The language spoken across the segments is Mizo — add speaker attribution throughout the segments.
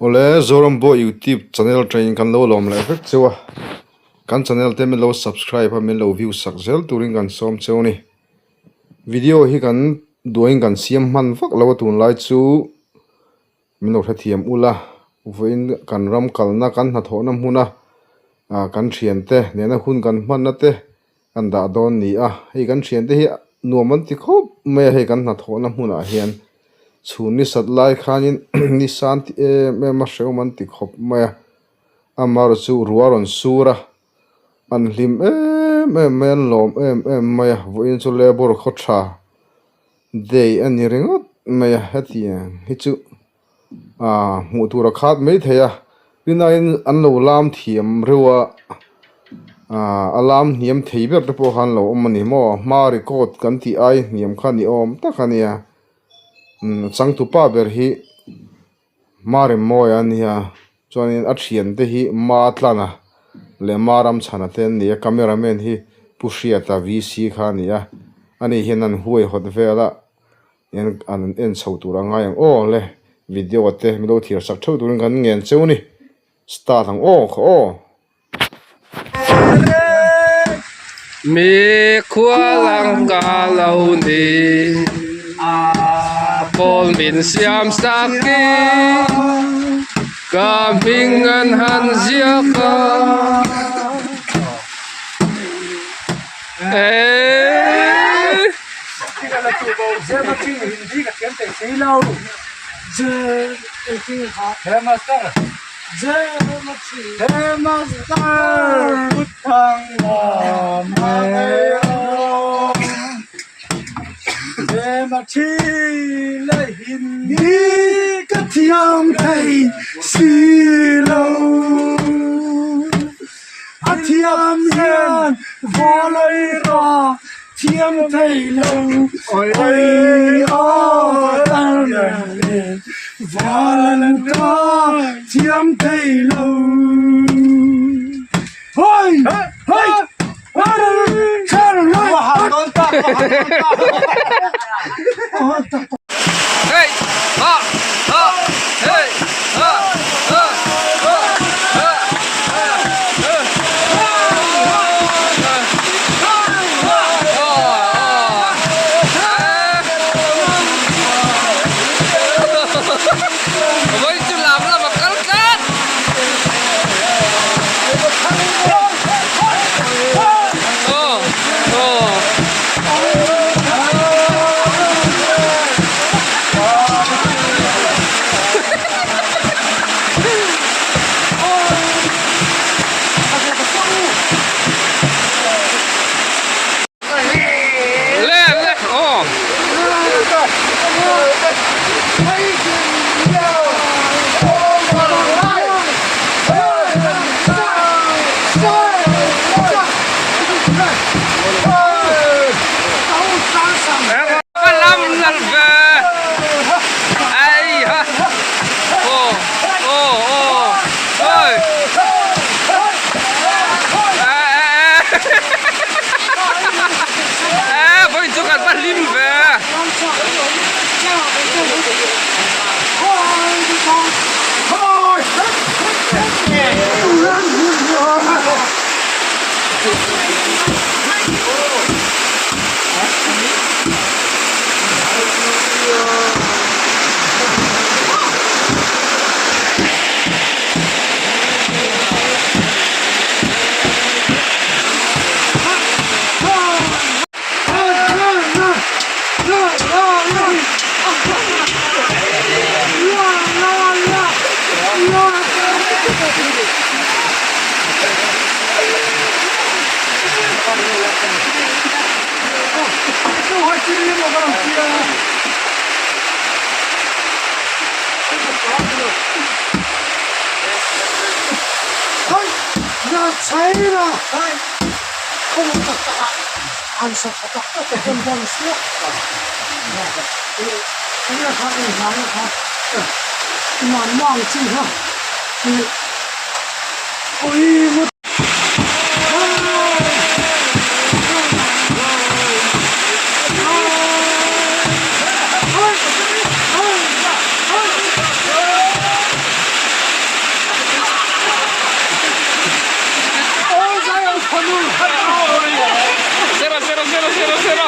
Speaker 1: Awle Zoram Boy YouTube channel atangin kan lo lawm leh vek cheu a, kan channel te min lo subscribe a min lo view sak zel turin kan sawm cheu a ni. Video hi kan duain kan siam hman vak lo a tunlai chu min lo hrethiam ula, vawiin kan ram kalna kan hnathawhna hmuna ah kan thiante nena hun kan hmanna te kan dah dawn ni a, hei kan thiante hi nuam an ti khawp mai a hei kan hnathawhna hmunah hian chhun ni sat lai khanin ni san ti em em a hrehawm an ti khawp mai a amaherawh chu ruah a rawn sur a an hlim em em mai a an lawm em em mai a vawiin chu labour khaw tha day a ni ringawt mai a hetiang hi chu Aaa hmuh tur a khat mai thei a tinain an lo lam thiam reuh a aaa a lam hniam thei ber te pawh khan lo awm a ni maw hma record kan tih ai hniam kha ni awm tak a nia umm changtupa ber hi Maremmawia a nia chuanin a thiante hi Matlana leh Maramchhana te an ni a camera man hi Pu Hriata VC kha a ni a ani hian an huaihawt vel a. En an en chho tur a ngai ang aw le video te min lo thlir sak theuh turin kan ngen cheu ni start ang aw kha aw.
Speaker 2: Mi khualang ka lo ni a pawl min siam sak i ka hming an han ziak a.
Speaker 3: A thiam hian vawlei ra thiam thei lo oi aw valan ka thiam thei lo hoi hoi
Speaker 2: Hey ha ha hey ha ha ha ha Vawi chu lam lam a kal tlat. Le le aw. Lam lal ve. Ai ha. Aw aw aw. Oi. Ê vawi chu kan va hlim ve.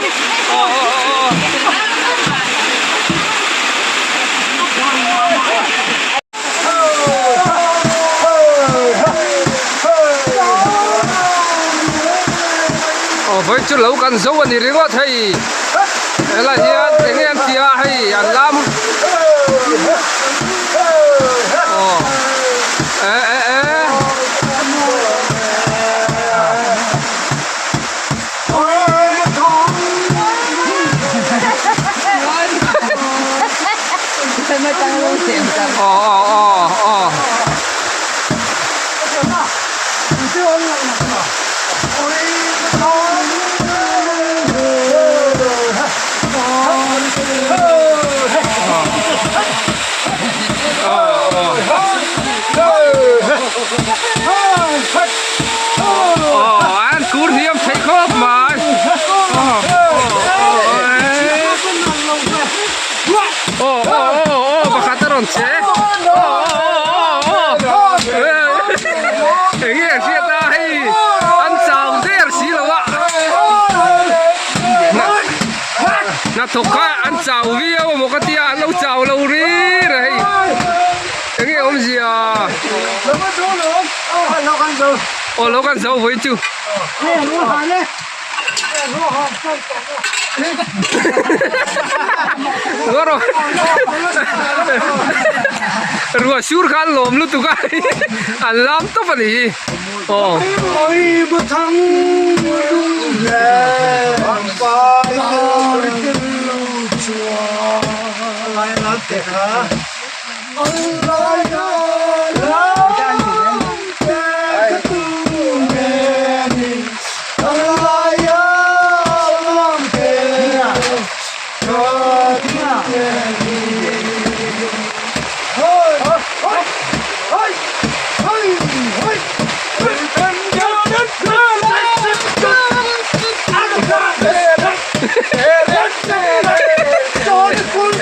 Speaker 2: Aw aw aw aw. Aw vawi chu lo kan zo a ni ringawt hei helai hian eng nge an ti a hei an lam aw eh eh eh. Aw aw aw aw. Aw an kur hniam theih khawp mai. Aw aw aw aw pakhat a rawn che. Aw aw aw aw eng nge an hriat a hei an chau der si lo a. Hnathawk kha an chau viau a maw ka tia an lo chau lo ri reng hei. Eng nge awmzia? Aw lo kan zo vawi chu. Ruah sur kha an lawm lutuk a an lam tawp a ni hi aw.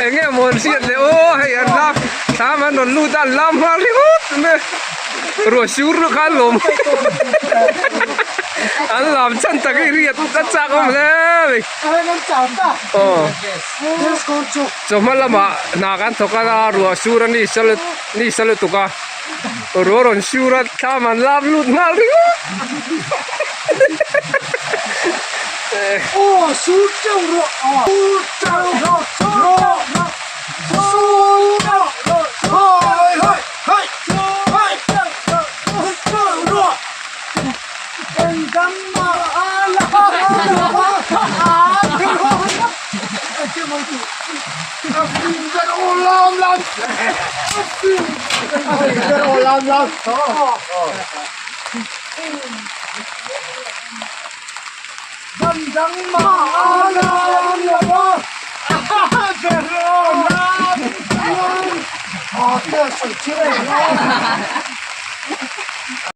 Speaker 2: Eng nge maw an hriat le aw hei an lam thlam an rawn lut a an lam nghal ringawt mai a ruah sur luh kha an lawm an lam chhan tak hi riat a chak awm hle mai aw chawhma lamah hna kan thawk a ruah sur a ni sa ni sa lutuk a ruah rawn sur a thlam an lam lut nghal ringawt.